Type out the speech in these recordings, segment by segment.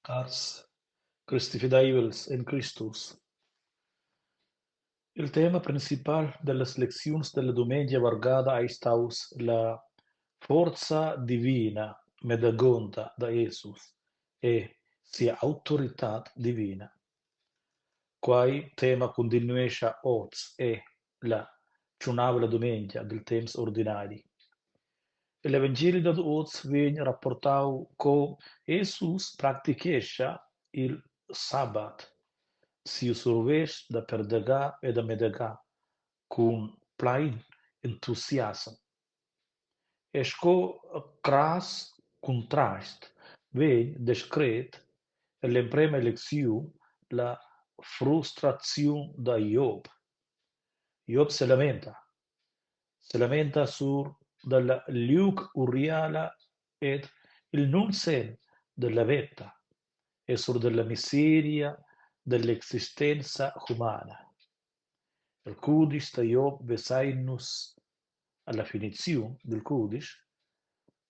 Cars cristifideivels en Cristus. Il tema principal dallas lecziuns dalla dumengia vargada ei staus la forza divina medegonta da Jesus e sia autoritad divina. Quei tema cuntinuescha oz e la tschunavla dumengia dil temps ordinari. Egl evangeli dad oz vegn rapportau co Jesus practichescha il sabat, siu survetsch da perdegar e da medegar cun plein entusiassem. E sco crass cuntrast vegn descret ell'emprema lecziun la frustraziun da Job. Job selamenta, selamenta sur dalla liug uriala ed il nunsenn dalla veta e sur dalla miseria dall'existenza humana. El cudisch da Job vesein nus alla finiziun dil cudisch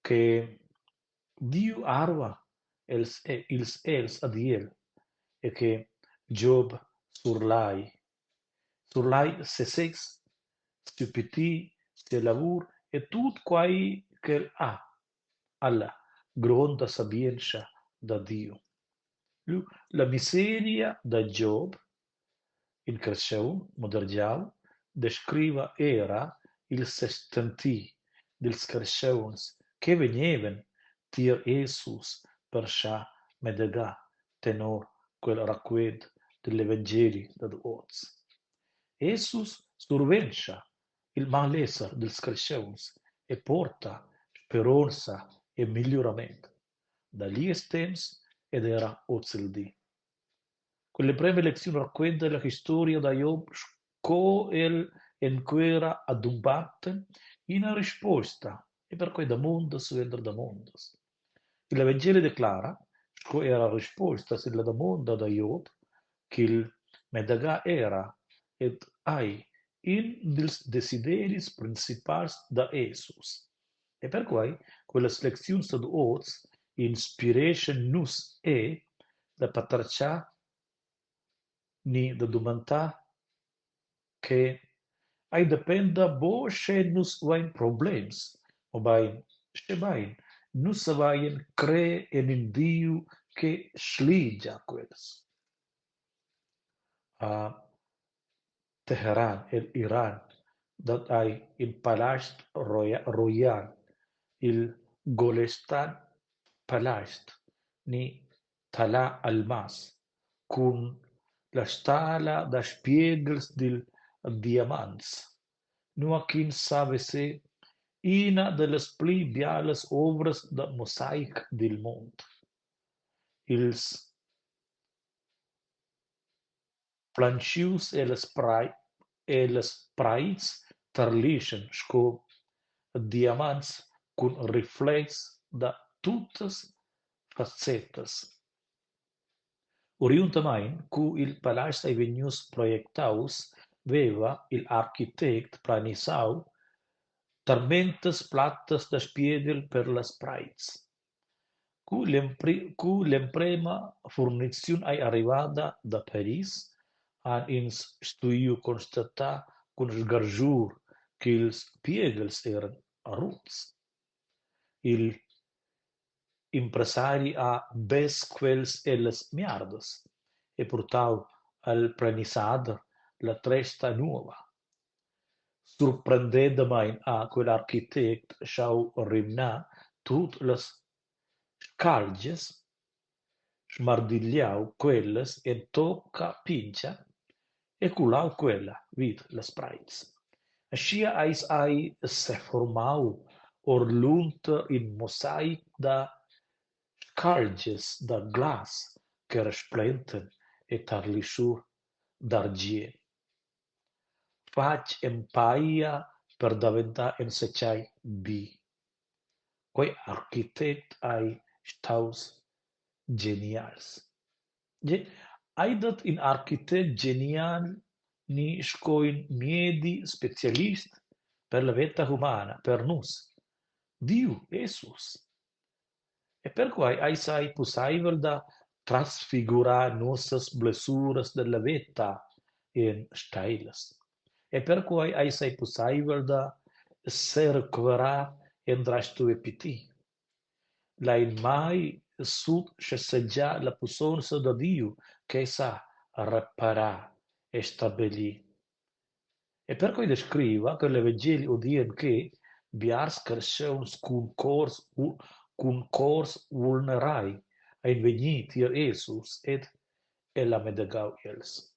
che Diu arva els ils egls ad el e che Job surlai surlai sesez, siu pitir, sia lavur e tut quei ch'el ha alla gronda sabientscha da Diu. Lu la miseria da Job, in carstgaun mudergiau, descriva era il sestentir dils carstgauns che vegnevan tier Jesus per schar medegar tenor quel raquent digl evangeli dad oz. Jesus surventscha il malesser dils carstgauns e porta speronza e migliurament da gliez temps ed era ozildi. Quell'emprema lecziun raquenta la historia da Job sco el enquera adumbatten ina risposta e perquei damonda suenter damondas. Igl evangeli declara, sco era risposta sin la damonda da Job, ch'il medegar era ed ei in dils desideris principals da Jesus. E perquei quellas lecziuns dad oz inspireschan nus era da patertgar ni da dumandar che ei dependa buc sche nus vein problems, mobein schebein nus savein crer en in Diu che sligia quels. A Teheran egl Iran dat ei in palast roial, il Golestan Palast ni Tala Almas cun la stalla da spieghels dil diamants, nua ch'ins sa veser ina dallas pli bialas ovras da mosaic dil mund. Ils Plantschius e las e las preits tarlischan sco diamants cun reflexs da tuttas fassettas. Oriundamain, cu il palast ei vegnius projectaus, veva igl architect planisau tarmentas plattas da spieghel per las preits. Cu l'emprema furniziun ei arrivada da Paris, han ins stuiu constatar cun sgarschur ch'ils spieghels eran ruts. Igl impressari ha bess quels ellas miardas e purtau al planisader la tresta nova. Surprendentamein ha quel architect schau rimnar tut las scalgias, smardigliau quellas en tocca pintga e culau quella vid las preits. Aschia eis ei seformau ordlunder in mosaic da scalgias da glas che resplenden e tarlischur d'argien. Fatg empaglia per daventar enzatgei bi. Quei architect ei staus genials. Gie, ei dat in architect genial ni sco in miedi specialist per la veta humana, per nus. Diu, Jesus. E perquei eis ei pusseivel da. transfigurar nossas blessuras dalla veta en steilas. E perquei eis ei pusseivel da serecuperar entras stuer pitir. Lein mai sutschassegiar la pussonza da Diu che sa reparar e stabilir. E perquei descriva quel evangeli odien che biars carstgauns cun cors cun cors vulnerai ein vegni tier Jesus ed el ha medegau els.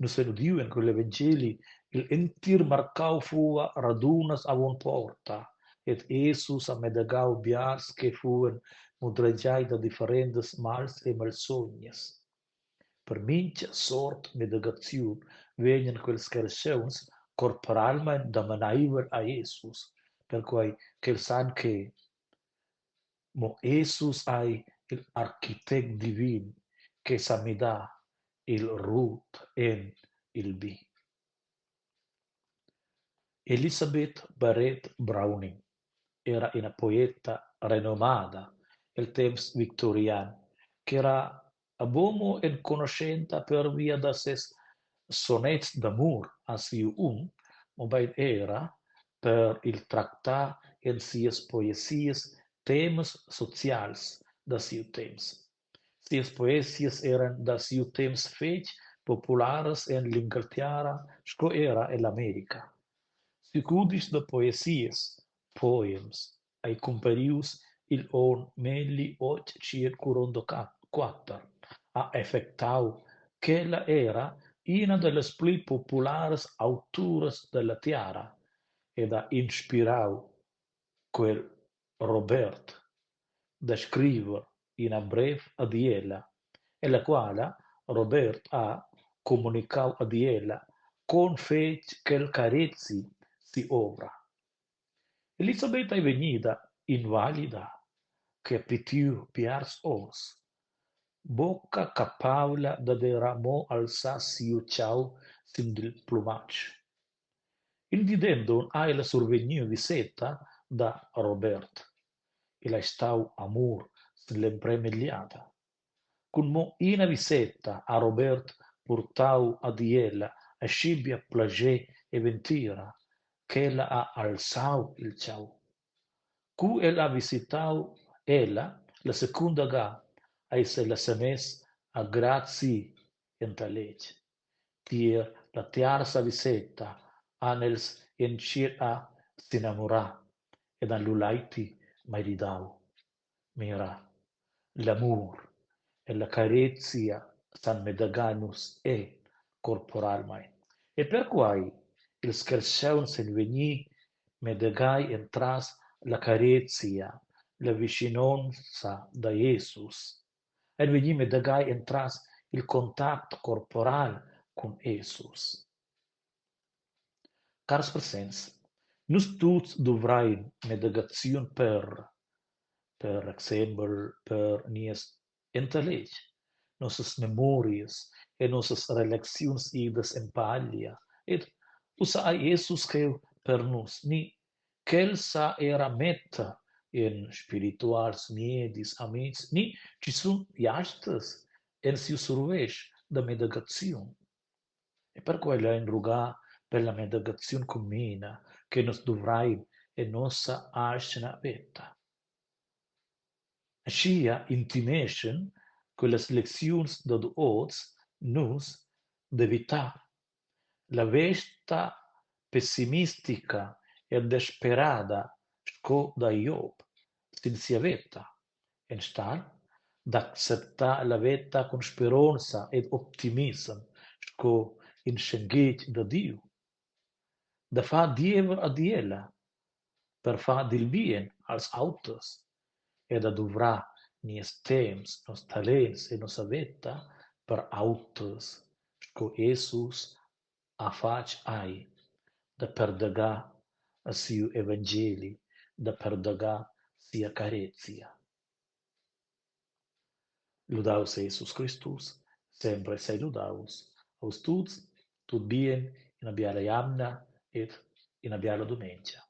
Nus vein udiu en quel evangeli igl entir marcau fuva radunas avon porta ed Jesus ha medegau biars che fuvan mudregiai da differentas mals e malsognas. Per mintga sort medegaziun vegnan quels carstgauns corporalmein damanaivel a Jesus, perquei ch'els san che mo Jesus ei igl architect divin che sa midar il rut en il bi. Elisabeth Barrett Browning era ina poeta renomada el temps victorian ch'era buca mo enconuschenta pervia da ses sonets d'amur a siu um, mobein era per il tractar en sias poesias temas socials da siu temps. Sias poesias eran da siu temps fetg popularas en l'Engheltiara sco era ell'America. Siu cudisch da poesias «Poems» ei cumparius igl onn 1844 ha effectau ch'ella era ina dallas pli popularas auturas dalla tiara ed ha inspirau quel Robert da scriver ina brev ad ella, ella quala Robert ha communicau ad ella con fetg ch'el carezi si'ovra. Elisabeth ei vegnida invalida che ha pitiu biars onns, buca capavla dad era mo alzar siu tgau sin dil plumatsch. In di denton ha ella survegniu viseta da Robert. Igl ei stau amur sin l'emprema egliada. Cun mo ina viseta ha Robert purtau ad ella aschi bia plascher e ventira ch'ella ha alzau il tgau. Cu el ha visitau ella la secunda ga, eis ella semess a grad si enta letg. Tier la tiarza viseta han els entschiet a s'inamurar ed han lu laiti maridau. Mira, l'amur e la carezia san medegar nus è corporalmein. E perquai ils carstgauns ein vegni medegai entras la carezia, la vischinonza da Jesus, ein vegni medegai entras il contact corporal cun Jesus. Cars presents, nus tuts duvrein medegaziun per, per exempel per nies entelletg, nossas memorias e nossas relaziuns idas empaglia. Ed ussa ei Jesus cheu per nus, ni ch'el sa era metter en spirituals miedis, amitgs ni schizun jasters en siu survetsch da medegaziun. E perquei lein rugar per la medegaziun cumina che nus duvrein en nossa atgna veta. Aschia intimeschan quellas lecziuns dad oz nus d'evitar la vesta pessimistica e desperada sco da Job sin sia veta. Enstagl d'acceptar la veta cun speronza ed optimissem sco in schenghetg da Diu, da far diever ad ella per far dil bien als auters e da duvrar nies temps, nos talents e nossa veta per auters sco Jesus ha fatg ei, da perdegar siu evangeli, da perdegar sia carezia. Ludaus sei Jesus Cristus, sempre sei ludaus. A vus tuts, tut bien, ina biala jamna ed ina biala dumengia.